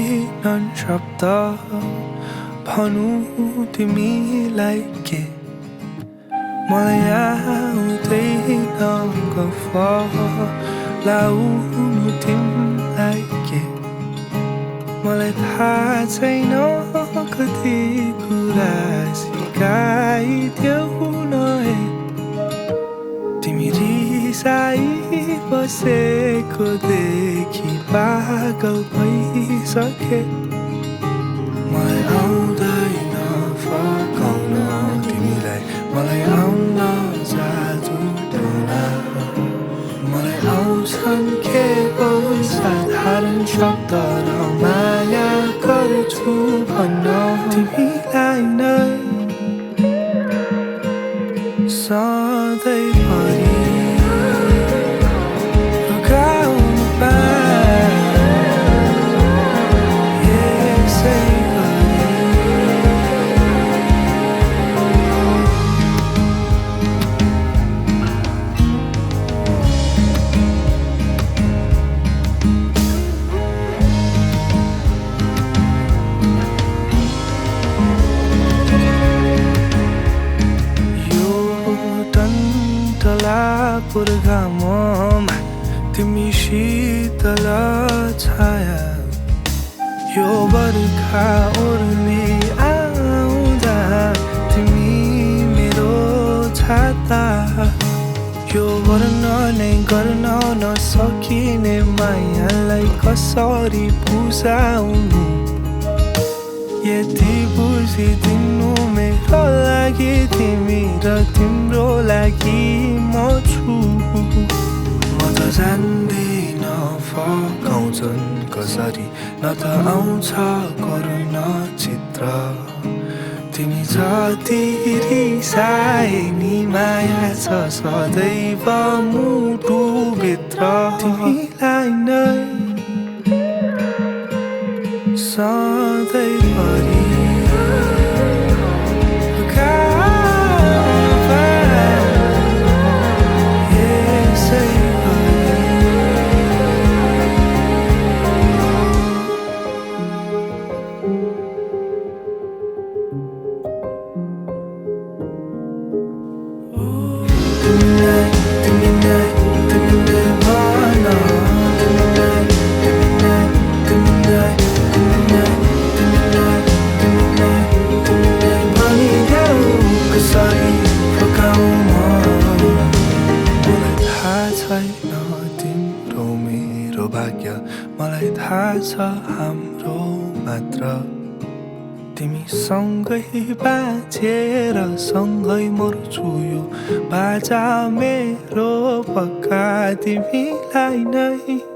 सक्दैनन् शब्द भनौँ तिमीलाई के मलाई आउँदैन गफ लाउनु तिमीलाई के मलाई थाहा छैन कति कुरा सिकाइदेऊ न तिमी रिसाइ बसेको देखि पागल भइसके मलाई आउँदैन फकाउन तिमीलाई मलाई आउन जादु टोना मलाई आउँछन् केवल साधारण शब्द र माया गर्छु भन्न तिमीलाई नै सधैँभरि पुर्गाममा तिमी शीतल छाया यो बर्खा ओर्ली आउँदा तिमी मेरो छाता यो वर्णनै गर्न नसकिने मायालाई कसरी बुझाउनु यति बुझिदिनु मेरो लागि तिमी र तिम्रो लागि म छु म त जान्दिन फकाउँछन् कसरी न त आउँछ करुण चित्र तिमी जति रिसाए नि माया छ सदैव मुटुभित्र तिमीलाई नै सधैँभरि तिम्रो मेरो भाग्य मलाई थाहा छ हाम्रो मात्र तिमी सँगै बाँचेर सँगै मर्छु यो बाजा मेरो पक्का तिमीलाई नै